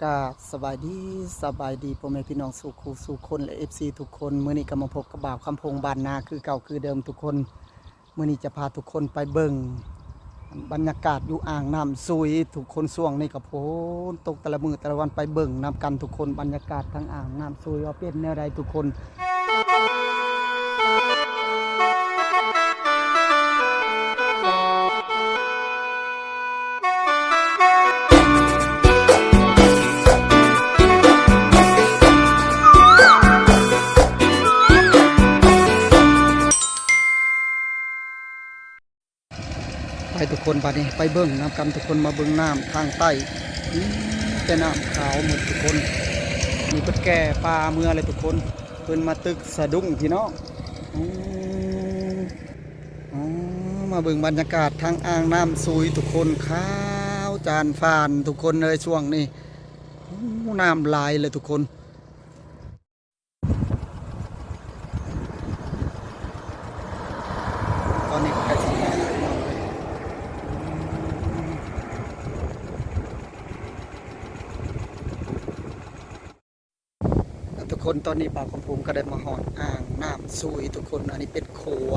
ກາບສະບາຍດີ, ສະບາຍດີພໍ່ແມ່ພີ່ນ້ອງສູ່ຄູ່ສູ່ຄົນ ແລະ ເອັຟຊີທຸກຄົນ. ມື້ນີ້ກໍມາພົບກັບບ່າວຄຳພົງບ້ານນາຄືເກົ່າຄືເດີມທຸກຄົນ. ມື້ນີ້ຈະພາທຸກຄົນໄປເບິ່ງບັນຍາກາດຢູ່ອ່າງນ້ຳຊຸຍທຸກຄົນ. ຊ່ວງນີ້ກໍຝົນຕົກແຕ່ລະມື້ແຕ່ລະວັນ, ໄປເບິ່ງນຳກັນທຸກຄົນ, ບັນຍາກາດທາງອ່າງນ້ຳຊຸຍວ່າເປັນແນວໃດທຸກຄົນ. ໄປທຸກຄົນ, ບາດນີ້ໄປເບິ່ງນຳກັນທຸກຄົນ. ມາເບິ່ງນ້ຳທາງໃຕ້, ມີແຕ່ນ້ຳຂາວໝົດທຸກຄົນ. ນີ້ເພິ່ນແກ່ປ່າເມືອແລ້ວທຸກຄົນ, ເພິ່ນມາຕຶກສະດຸ້ງພີ່ນ້ອງ. ອືມ ອືມ ມາເບິ່ງບັນຍາກາດທາງອ່າງນ້ຳຊຸຍທຸກຄົນ, ຂາວຈານຟານທຸກຄົນເອີຍ. ຊ່ວງນີ້ ໂອ້ ນ້ຳຫຼາຍເລີຍທຸກຄົນ. ຕອນນີ້ກໍໃກ້ຊິແລ້ວ. ທຸກຄົນ, ຕອນນີ້ບ່າວຄຳພົງກໍໄດ້ມາຮອດອ່າງນ້ຳຊຸຍທຸກຄົນ. ອັນນີ້ເປັນຂົວ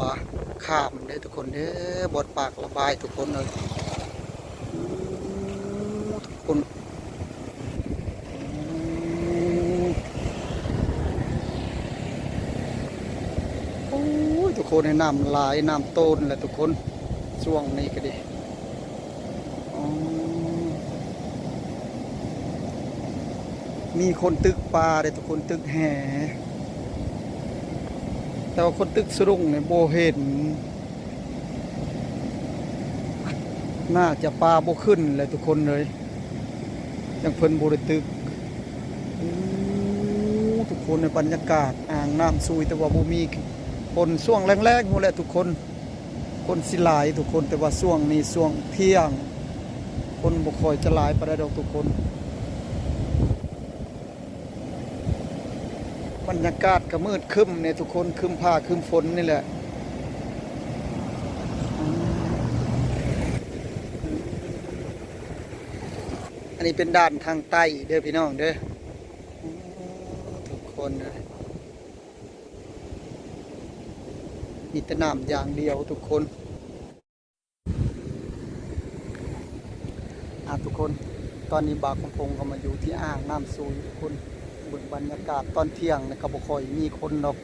ຂ້າມເດີທຸກຄົນເດີ, ບ່ອນປາກລະບາຍທຸກຄົນເອີຍ. ໂອ້ ທຸກຄົນ ໂອ້ຍ ທຸກຄົນ, ນ້ຳຫຼາຍ ນ້ຳໂຕນແຫຼະທຸກຄົນ ຊ່ວງນີ້ກໍດີ. ອໍ ມີຄົນຕຶກປາເດ້ທຸກຄົນ, ຕຶກແຫ, ແຕ່ວ່າຄົນຕຶກສະດຸ້ງນີ້ບໍ່ເຫັນ. ໜ້າຈະປາບໍ່ຂຶ້ນແຫຼະທຸກຄົນເອີຍ, ຈັ່ງເພິ່ນບໍ່ໄດ້ຕຶກ. ໂອ້ ທຸກຄົນ, ໃນບັນຍາກາດອ່າງນ້ຳຊຸຍ, ແຕ່ວ່າບໍ່ມີຄົນ. ຊ່ວງແລງໆພຸ້ນແຫຼະທຸກຄົນ, ຄົນຊິຫຼາຍທຸກຄົນ, ແຕ່ວ່າຊ່ວງນີ້ຊ່ວງທ່ຽງ ຄົນບໍ່ຄ່ອຍຈະຫຼາຍປານໃດດອກທຸກຄົນ. ບັນຍາກາດກໍມືດຄຶ້ມນີ້ທຸກຄົນ, ຄຶ້ມຟ້າຄຶ້ມຝົນນີ້ແຫຼະ. ອັນນີ້ເປັນດ້ານທາງໃຕ້ເດີພີ່ນ້ອງເດີ. ໂອ້ ທຸກຄົນເອີຍ, ມີແຕ່ນ້ຳຢ່າງດຽວທຸກຄົນ. ອ່າ ທຸກຄົນ, ຕອນນີ້ບ່າວຄຳພົງກໍມາຢູ່ທີ່ອ່າງນ້ຳຊຸຍທຸກຄົນ. ເບິ່ງບັນຍາກາດຕອນທ່ຽງນີ້ກໍບໍ່ຄ່ອຍມີຄົນດອກ,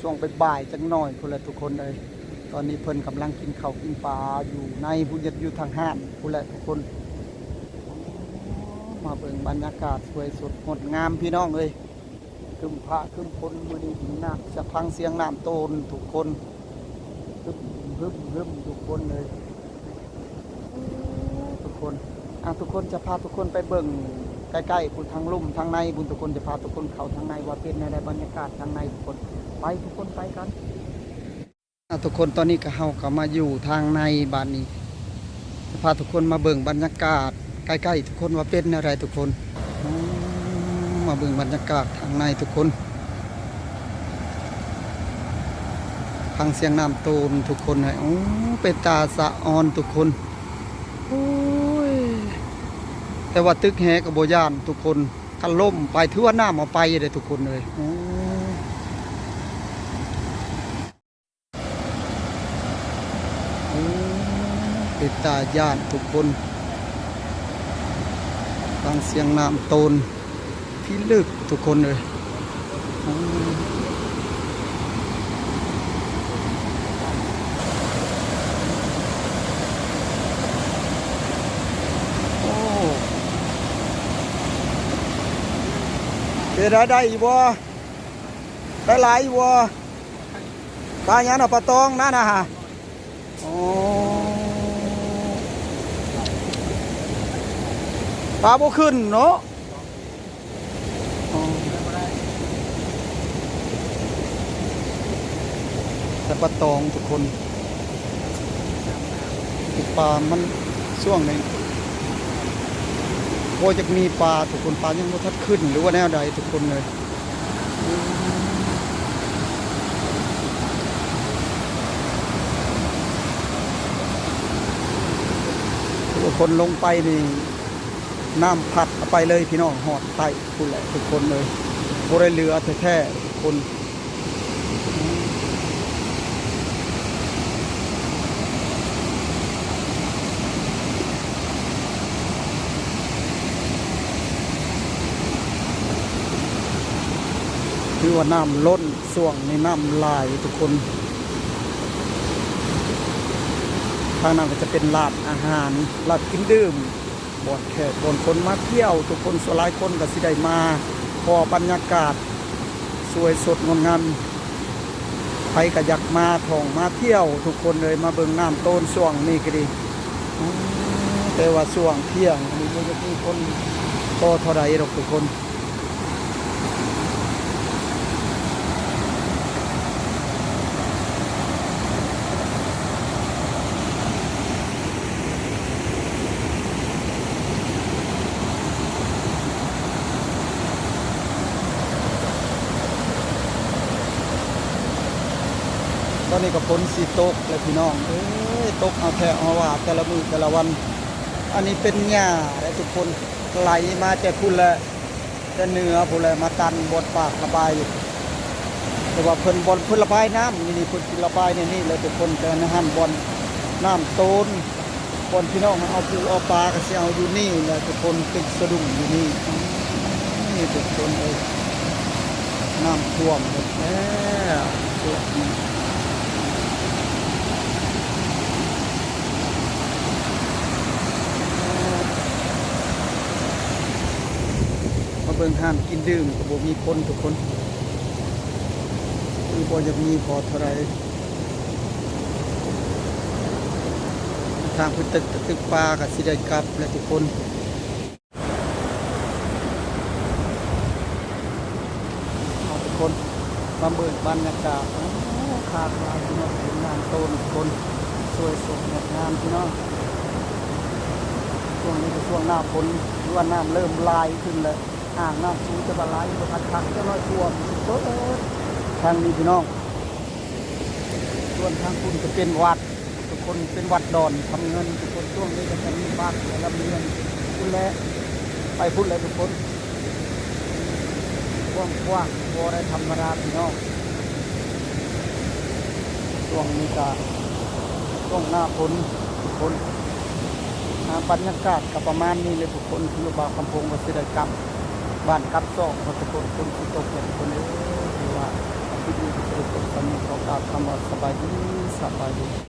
ຊ່ວງບ່າຍໆຈັກໜ້ອຍພຸ້ນແຫຼະທຸກຄົນເອີຍ. ຕອນນີ້ເພິ່ນກຳລັງກິນເຂົ້າກິນປາຢູ່ໃນພຸ້ນ, ຢູ່ທາງຮ້ານພຸ້ນແຫຼະທຸກຄົນ. ມາເບິ່ງບັນຍາກາດສວຍສົດງົດງາມພີ່ນ້ອງເອີຍ. ຄຶ້ມຟ້າຄຶ້ມຝົນມື້ນີ້, ນ້ຳສະພັງສຽງນ້ຳໂຕນທຸກຄົນ, ຮຶບຮຶບຮຶບທຸກຄົນເລີຍ. ໂອ້ ທຸກຄົນ, ອ່າ ທຸກຄົນ, ຈະພາທຸກຄົນໄປເບິ່ງໃກ້ໆພຸ້ນ, ທາງລຸ່ມທາງໃນພຸ້ນທຸກຄົນ, ຈະພາທຸກຄົນເຂົ້າທາງໃນວ່າເປັນແນວໃດບັນຍາກາດທາງໃນທຸກຄົນ. ໄປທຸກຄົນ, ໄປກັນ. ອ່າ ທຸກຄົນ, ຕອນນີ້ກໍ ເຮົາກໍມາຢູ່ທາງໃນບາດນີ້, ຈະພາທຸກຄົນມາເບິ່ງບັນຍາກາດໃກ້ໆທຸກຄົນວ່າເປັນແນວໃດທຸກຄົນ. ອືມ ມາເບິ່ງບັນຍາກາດທາງໃນທຸກຄົນ, ຟັງສຽງນ້ຳໂຕນທຸກຄົນເອີຍ. ໂອ້ ເປັນຕາສະອອນທຸກຄົນ. ໂອ້ຍ ແຕ່ວ່າຕຶກແຫກໍບໍ່ຢ້ານທຸກຄົນ, ຄັນລົ້ມໄປຖືວ່ານ້ຳເອົາໄປເດ້ທຸກຄົນເອີຍ. ໂອ້ ໂອ້ ເປັນຕາຢ້ານທຸກຄົນ, ຟັງສຽງນ້ຳໂຕນທີ່ເລິກທຸກຄົນເອີຍ. ໂອ້ ໂອ້ ເປັນໄດ້ ໄດ້ຢູ່ບໍ່? ໄດ້ຫຼາຍຢູ່ບໍ່? ປາຫຍັງນະ? ປາຕອງນັ້ນນະຫະ. ອໍ ປາບໍ່ຂຶ້ນເນາະ. ອໍ ແຕ່ປາຕອງທຸກຄົນ, ປາມັນຊ່ວງນີ້ບໍ່ຢາກມີປາທຸກຄົນ, ປາຍັງບໍ່ທັນຂຶ້ນ ຫຼືວ່າແນວໃດທຸກຄົນເອີຍ. ຄືວ່າຄົນລົງໄປນີ້ ນ້ຳພັດເອົາໄປເລີຍພີ່ນ້ອງ ຮອດໃຕ້ພຸ້ນແຫຼະທຸກຄົນເອີຍ ບໍ່ໄດ້ເຫຼືອແທ້ໆທຸກຄົນ. ຖືວ່ານ້ຳລົ້ນ ຊ່ວງນີ້ນ້ຳຫຼາຍທຸກຄົນ. ທາງນັ້ນກໍຈະເປັນຮ້ານອາຫານ ຮ້ານກິນດື່ມ ບ່ອນແຂກ ບ່ອນຄົນມາທ່ຽວ ທຸກຄົນ. ສ່ວນຫຼາຍຄົນກໍຊິໄດ້ມາພໍ້ບັນຍາກາດສວຍສົດງົດງາມ. ໃຜກໍຢາກມາທ່ອງມາທ່ຽວທຸກຄົນເອີຍ ມາເບິ່ງນ້ຳໂຕນຊ່ວງນີ້ກໍດີ. ອືມ ແຕ່ວ່າຊ່ວງທ່ຽງນີ້ບໍ່ໄດ້ມີຄົນພໍເທົ່າໃດດອກທຸກຄົນ. ຕອນນີ້ກໍຝົນຊິຕົກແລ້ວພີ່ນ້ອງເອີຍ ຕົກເອົາແທ້ເອົາວ່າແຕ່ລະມື້ແຕ່ລະວັນ. ອັນນີ້ເປັນຫຍ້າເດ້ທຸກຄົນ ໄຫຼມາແຕ່ພຸ້ນແຫຼະ ແຕ່ເໜືອພຸ້ນແຫຼະ ມາຕັນບ່ອນປາກລະບາຍ. ແຕ່ວ່າເພິ່ນ ບ່ອນເພິ່ນລະບາຍນ້ຳຢູ່ນີ້ ເພິ່ນຊິລະບາຍໃນນີ້ແຫຼະທຸກຄົນ. ແຕ່ໃນຫັ້ນບ່ອນນ້ຳໂຕນ ບ່ອນພີ່ນ້ອງເຮົາເອົາປູເອົາປາກໍຊິເອົາຢູ່ນີ້ແຫຼະທຸກຄົນ ຕຶກສະດຸ້ງຢູ່ນີ້. ນີ້ທຸກຄົນເອີຍ ນ້ຳຖ້ວມໝົດແລ້ວຊ່ວງນີ້. ມາເບິ່ງຮ້ານກິນດື່ມກໍບໍ່ມີຄົນທຸກຄົນ ຄືບໍ່ຢາກມີພໍເທົ່າໃດ. ທາງພຸ້ນຕຶກ ຕຶກປາກໍຊິໄດ້ກັບແລ້ວທຸກຄົນ. ເອົາທຸກຄົນ ມາເບິ່ງບັນຍາກາດ ໂອ້ ຄາກຫຼາຍພີ່ນ້ອງ ເປັນງານໂຕນທຸກຄົນ ສວຍສົດງົດງາມພີ່ນ້ອງ. ຊ່ວງນີ້ກໍຊ່ວງໜ້າຝົນ ຫຼືວ່ານ້ຳເລີ່ມຫຼາຍຂຶ້ນແລ້ວ ອ່າງນ້ຳສູງຈະວ່າຫຼາຍບໍ່ທັນຄັກ ຈັກໜ້ອຍຖ້ວມເບິດທາງນີ້ພີ່ນ້ອງ. ສ່ວນທາງພຸ້ນຈະເປັນວັດທຸກຄົນ ເປັນວັດດອນຄຳເງິນທຸກຄົນ. ຊ່ວງນີ້ກໍຈະມີວັດແລະລຳວຽນພຸ້ນແຫຼະ ໄປພຸ້ນແຫຼະທຸກຄົນ. ກວ້າງໆ ບໍ່ໄດ້ທຳມະດາພີ່ນ້ອງ. ຊ່ວງນີ້ກໍຊ່ວງໜ້າຝົນທຸກຄົນ. ອ່າ ບັນຍາກາດກໍປະມານນີ້ແຫຼະທຸກຄົນ ຄືບ່າວຄຳພົງກໍຊິໄດ້ກັບບ້ານກັບຊ່ອງເນາະທຸກຄົນ. ຝົນຊິຕົກແລ້ວທຸກຄົນເອີຍ ຖືວ່າຄລິບນີ້ກໍຊິໄດ້ຈົບສ່ຳນີ້ ຂໍກ່າວຄຳວ່າສະບາຍດີ ສະບາຍດີ.